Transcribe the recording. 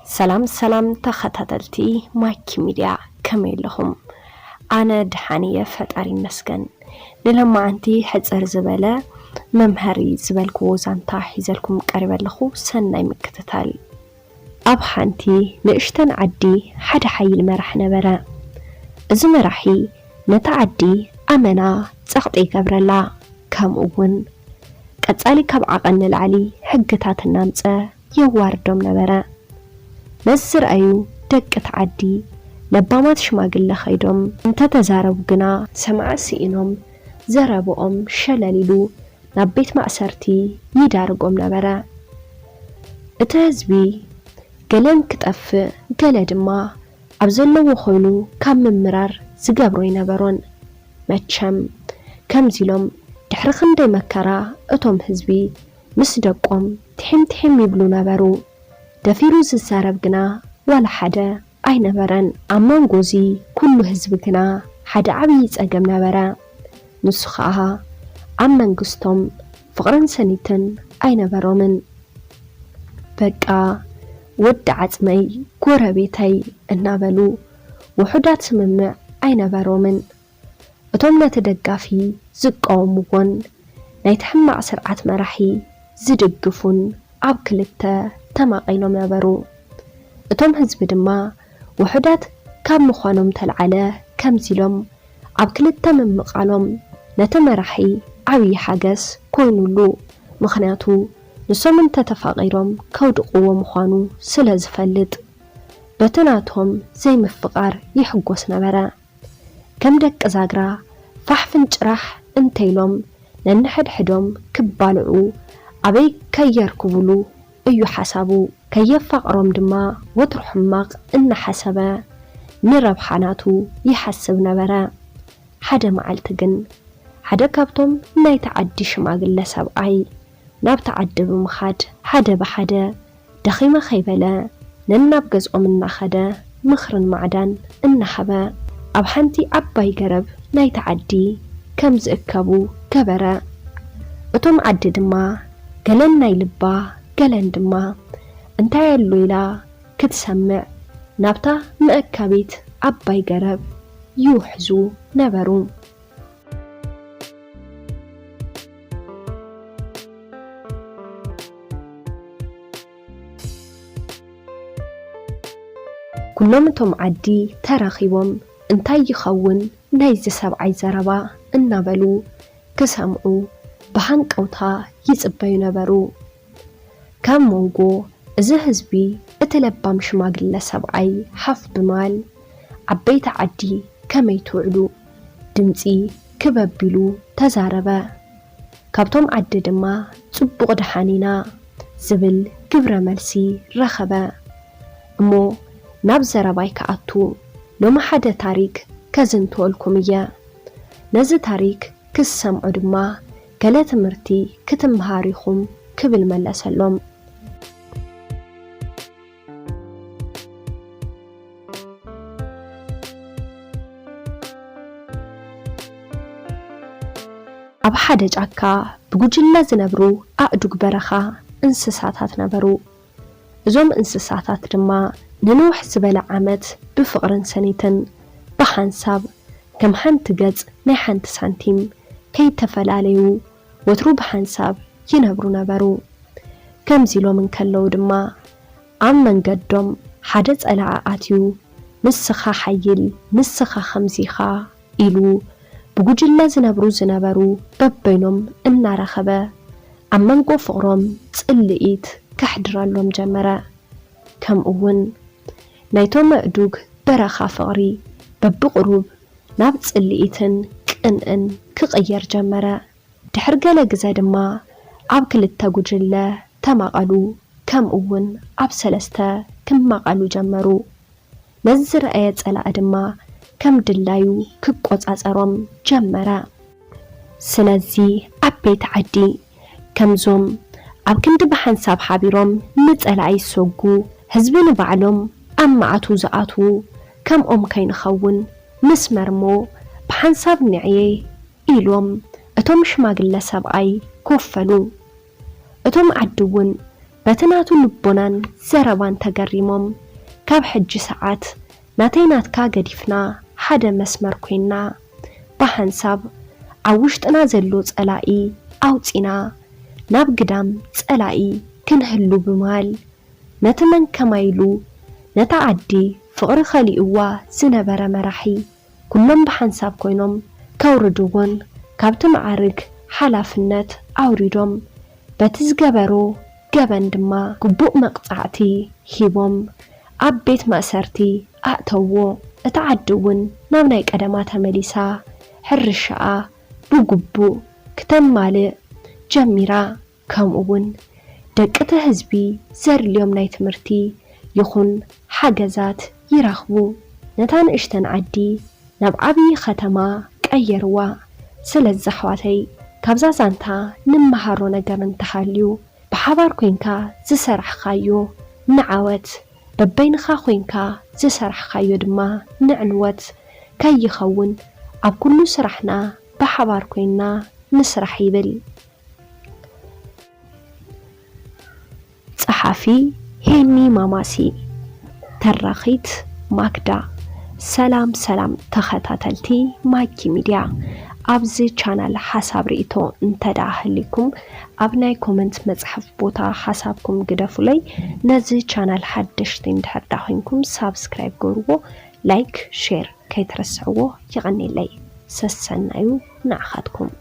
ሰላም ሰላም ተኸታተልቲ ማኪ ሚድያ፣ ከመይ ኣለኹም? ኣነ ደሓን እየ፣ ፈጣሪ ይመስገን። ንለማዓንቲ ሕጽር ዝበለ መምሃሪ ዝበልክዎ ዛንታ ሒዘልኩም ቀሪበ ኣለኹ። ሰናይ ምክትታል። ኣብ ሓንቲ ንእሽተን ዓዲ ሓደ ሓይል መራሕ ነበረ። እዚ መራሒ ነታ ዓዲ ኣመና ጸቕጢ ይገብረላ፣ ከምኡ እውን ቀጻሊ ካብ ዓቐን ንላዕሊ ሕግታት እናምጸ የዋርዶም ነበረ። ነዚ ዝረኣዩ ደቂ እቲ ዓዲ ለባማት ሽማግለ ከይዶም እንተተዛረቡ ግና ሰማዒ ስኢኖም ዘረብኦም ሸለል ኢሉ ናብ ቤት ማእሰርቲ ይዳርጎም ነበረ። እቲ ህዝቢ ገለን ክጠፍእ ገለ ድማ ኣብ ዘለዎ ኮይኑ ካብ ምምራር ዝገብሮ ኣይነበሮን። መቸም ከምዚ ኢሎም ድሕሪ ክንደይ መከራ እቶም ህዝቢ ምስ ደቆም ትሒም ትሒም ይብሉ ነበሩ። ደፊሩ ዝዛረብ ግና ዋላ ሓደ ኣይነበረን። ኣብ መንጎ እዚ ኩሉ ህዝቢ ግና ሓደ ዓብዪ ጸገም ነበረ። ንሱ ኸኣ ኣብ መንግስቶም ፍቕርን ሰኒትን ኣይነበሮምን። በቃ ወዲ ዓጽመይ ጎረቤተይ እናበሉ ውሑዳት ስምምዕ ኣይነበሮምን። እቶም ነቲ ደጋፊ ዝቃወምዎን ናይቲ ሕማቕ ስርዓት መራሒ ዝድግፉን ኣብ ክልተ ተማቒሎም ነበሩ። እቶም ህዝቢ ድማ ውሑዳት ካብ ምዃኖም ተልዓለ ከምዚ ኢሎም ኣብ ክልተ ምምቓሎም ነቲ መራሒ ዓብዪ ሓገዝ ኮይኑሉ። ምኽንያቱ ንሶም እንተተፋቒሮም ከውድቕዎ ምዃኑ ስለ ዝፈልጥ በቲ ናቶም ዘይምፍቓር ይሕጎስ ነበረ። ከም ደቂ ዛግራ ፋሕ ፍንጭራሕ እንተኢሎም ነንሕድሕዶም ክባልዑ ኣበይ ከየርክቡሉ እዩ ሓሳቡ። ከየፋቕሮም ድማ ወትሩ ሕማቕ እናሓሰበ ንረብሓ ናቱ ይሓስብ ነበረ። ሓደ መዓልቲ ግን ሓደ ካብቶም ናይቲ ዓዲ ሽማግለ ሰብኣይ ናብቲ ዓዲ ብምኻድ ሓደ ብሓደ ደኺመ ከይበለ ነናብ ገዝኦም እናኸደ ምኽርን ማዕዳን እናሃበ ኣብ ሓንቲ ዓባይ ገረብ ናይቲ ዓዲ ከም ዝእከቡ ገበረ። እቶም ዓዲ ድማ ገለን ናይ ልባ ገለን ድማ እንታይ ኣሎ ኢላ ክትሰምዕ ናብታ መእከቢት ዓባይ ገረብ ይውሕዙ ነበሩ። ኩሎም እቶም ዓዲ ተራኺቦም እንታይ ይኸውን ናይዚ ሰብኣይ ዘረባ እናበሉ ክሰምዑ ብሃንቀውታ ይጽበዩ ነበሩ። ካብ መንጎ እዚ ህዝቢ እቲ ለባም ሽማግለ ሰብኣይ ሓፍ ብምባል፣ ዓበይቲ ዓዲ ከመይ ትውዕሉ? ድምጺ ክበብ ኢሉ ተዛረበ። ካብቶም ዓዲ ድማ ጽቡቕ ደሓን ኢና ዝብል ግብረ መልሲ ረኸበ። እሞ ናብ ዘረባይ ክኣቱ ሎሚ ሓደ ታሪክ ከዝንትወልኩም እየ። ነዚ ታሪክ ክትሰምዑ ድማ ገለ ትምህርቲ ክትምሃሩ ኢኹም ክብል መለሰሎም። ኣብ ሓደ ጫካ ብጉጅለ ዝነብሩ ኣእዱግ በረኻ እንስሳታት ነበሩ። እዞም እንስሳታት ድማ ንንውሕ ዝበለ ዓመት ብፍቕርን ሰኒትን ብሓንሳብ ከም ሓንቲ ገጽ ናይ ሓንቲ ሳንቲም ከይተፈላለዩ ወትሩ ብሓንሳብ ይነብሩ ነበሩ። ከምዚ ኢሎም እንከለዉ ድማ ኣብ መንገዶም ሓደ ጸላኢ ኣትዩ፣ "ንስኻ ሓይል፣ ንስኻ ከምዚ ኢኻ" ኢሉ ብጉጅለ ዝነብሩ ዝነበሩ በበይኖም እናረኸበ ኣብ መንጎ ፍቕሮም ጽልኢት ከሕድረሎም ጀመረ። ከምኡ እውን ናይቶም ኣእዱግ በረኻ ፍቕሪ በብቕሩብ ናብ ጽልኢትን ቅንእን ክቕየር ጀመረ። ድሕሪ ገለ ግዜ ድማ ኣብ ክልተ ጉጅለ ተማቐሉ፣ ከምኡ እውን ኣብ ሰለስተ ክማቐሉ ጀመሩ። ነዚ ዝረኣየ ጸላኢ ድማ ከም ድላዩ ክቆጻጸሮም ጀመረ። ስለዚ ዓበይቲ ዓዲ ከምዞም ኣብ ክንዲ ብሓንሳብ ሓቢሮም ንጸላኢ ዝሰጉ ህዝቢ ንባዕሎም ኣብ መዓቱ ዝኣትዉ ከምኦም ከይንኸውን ምስመርሞ ብሓንሳብ ንዕየ ኢሎም እቶም ሽማግለ ሰብኣይ ኮፈሉ። እቶም ዓዲ እውን በቲ ናቱ ልቦናን ዘረባን ተገሪሞም፣ ካብ ሕጂ ሰዓት ናተይ ናትካ ገዲፍና ሓደ መስመር ኮይና፣ ብሓንሳብ ኣብ ውሽጥና ዘሎ ጸላኢ ኣውጺና ናብ ግዳም ጸላኢ ክንህሉ ብምባል፣ ነቲ መን ከማይ ኢሉ ነታ ዓዲ ፍቕሪ ከሊእዋ ዝነበረ መራሒ ኩሎም ብሓንሳብ ኮይኖም ከውርድዎን ካብቲ መዓርግ ሓላፍነት ኣውሪዶም በቲ ዝገበሮ ገበን ድማ ግቡእ መቕጻዕቲ ሂቦም ኣብ ቤት ማእሰርቲ ኣእተውዎ። እታ ዓዲ እውን ናብ ናይ ቀደማ ተመሊሳ ሕርሻኣ ብግቡእ ክተማልእ ጀሚራ። ከምኡ እውን ደቂ እቲ ህዝቢ ዘድልዮም ናይ ትምህርቲ ይኹን ሓገዛት ይረኽቡ። ነታ ንእሽተን ዓዲ ናብ ዓብዪ ከተማ ቀየርዋ። ስለዚ ኣሕዋተይ ካብዛ ዛንታ ንመሃሮ ነገር እንተሃልዩ ብሓባር ኮይንካ ዝሰራሕኻዮ ንዓወት፣ በበይንኻ ኮይንካ ዝሰራሕኻዮ ድማ ንዕንወት ከይኸውን ኣብ ኩሉ ስራሕና ብሓባር ኮይንና ንስራሕ ይብል። ጸሓፊ ሄኒ ማማሲ፣ ተራኺት ማክዳ። ሰላም ሰላም ተኸታተልቲ ማኪ ሚድያ፣ ኣብዚ ቻናል ሓሳብ ርእይቶ እንተ ደኣ ህሊኩም ኣብ ናይ ኮመንት መጽሓፍ ቦታ ሓሳብኩም ግደፉለይ። ነዚ ቻናል ሓደሽቲ እንድሕር ደኣ ኮይንኩም ሳብስክራይብ ገርዎ፣ ላይክ፣ ሼር ከይትረስዕዎ። የቐኔለይ። ሰሰናዩ ንዓኻትኩም።